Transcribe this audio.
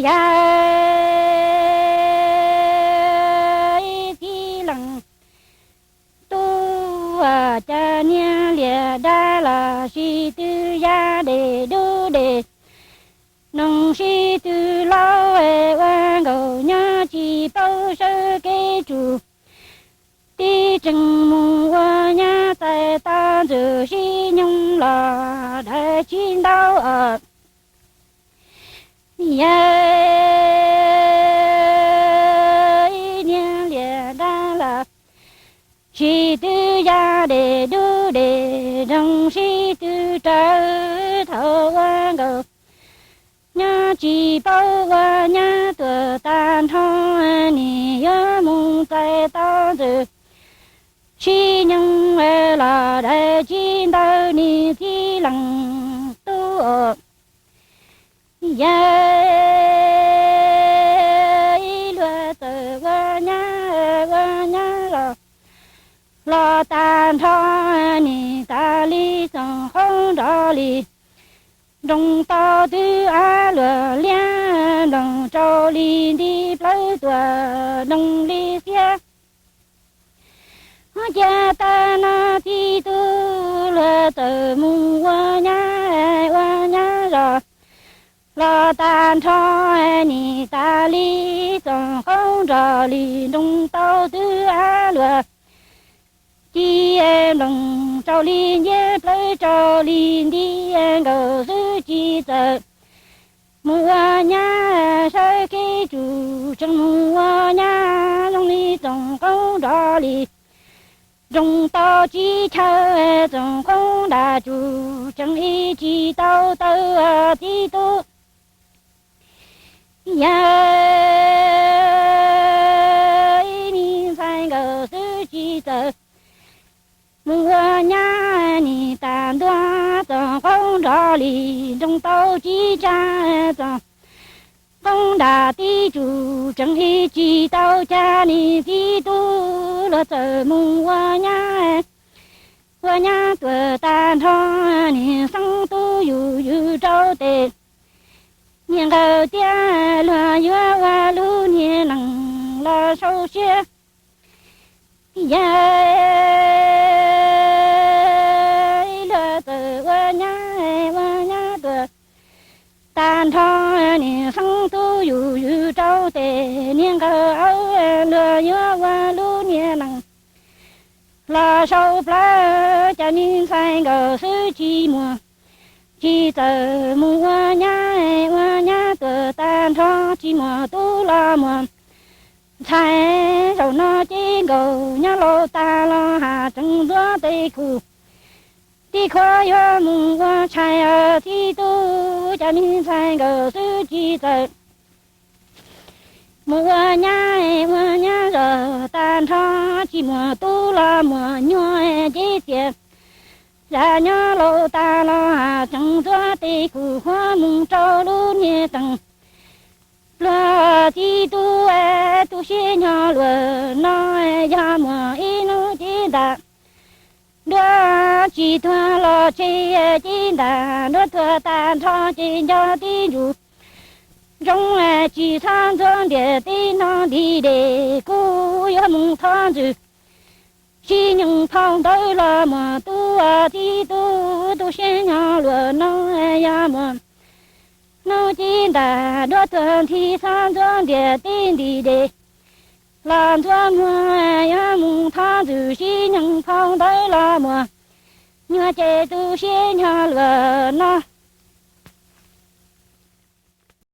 Yog ib txij leej tub, cas niag liam dab los sib tw ya dej dub dej, noog sib tw laub ua nkaus nyob tsis paub sawv kev tsum. Tib tseem mus ua nyab txais tau ntxwm sib nyoog los dais tsis ntau os. Yog ib niag liam dab los sib tw ya dej dub dej, noog sib tw rawv thaum ua nkaus nyob tsis paub ua nyab tuag tag nrho, nim yuav mus txais tau ntxwm sib nyoog los dais tsis ntau, niag txij leej tub os. Yog ib luag txawm ua nyab ua nyab los, los tag nrho, nim tas li txoos qoob nrov li nroos tau twb av luag liab, nploos tsau li nti plawv tuam nroos li xiab. Cia tag no txij tub luag txawm mus ua nyab ua nyab zos, los tag nrho, nim tas li txoos qoob nrov li nroos tau twb av luag ci, nploos tsau li ntiab plawv tsau li nti nkaus xwb tsis txawm mus ua nyab sawv kev tsum, tseem mus ua nyab zoo li txoos qoob nrov li nroos tau tsib chaw, txoos qoob nram tsum tseem ib tsis tau taw txij tub. Yog ib niag ntxhais nkawd xwb tsis txawj mus ua nyab, nim tas ntua txoos qoob nrov li nroos tau tsib tsa, txoos qoob nram tib tsum tseem ib tsis tau cas, niag txiv tub luag txawm mus ua nyab, ua nyab tuag tag nrho, niag xeeb tub yug yug rau tes, niag nqawd tias luag yuav ua lub niag nees los sau siab. Yog luag txawm ua nyab, ua nyab tuag tag nrho, niag xeeb tub yug yug rau tes, niag nqawd aub luag yuav ua lub niag nees los sau plawv, cas niag ntxhais nkawd xwb tsis muaj, tsis txawj mus ua nyab, ua nyab tuag tag nrho, tsis muaj tub los muaj ntxhais. Zaum no ces nkaus nyob laus tas los has tseem ntxuav tes khuv, tib khua yuav mus ua tshais, txiv tub, cas niag ntxhais nkawd xwb tsis txawj mus ua nyab, ua nyab zos tag nrho, tsis muaj tub los muaj nyuag ces tias zam nyob laus tas los has tseem ntxuav tes khuv, huab mus rau lub niag tees. Luag txiv tub, tu siab nyog luag no, yog muaj ib hnub ces ntam duab tsis tuag los tseg, ces ntam duab tuag tag nrho ces nco tib ntsug zoo, tsis txhob ntxuav ntiag teb no nti dej, kuv yuav mus thov ntxwg sib nyees phau ntawv los muaj tub. Txiv tub, tu siab nyog luag no, yog muaj hnub ces ntam duab tuag nthi, txhob ntxuav ntiag teb nti dej los ntxuav muag, yuav mus thov ntxwg sib nyees phau ntawv los muaj nyuag, ces tu siab nyog luag no.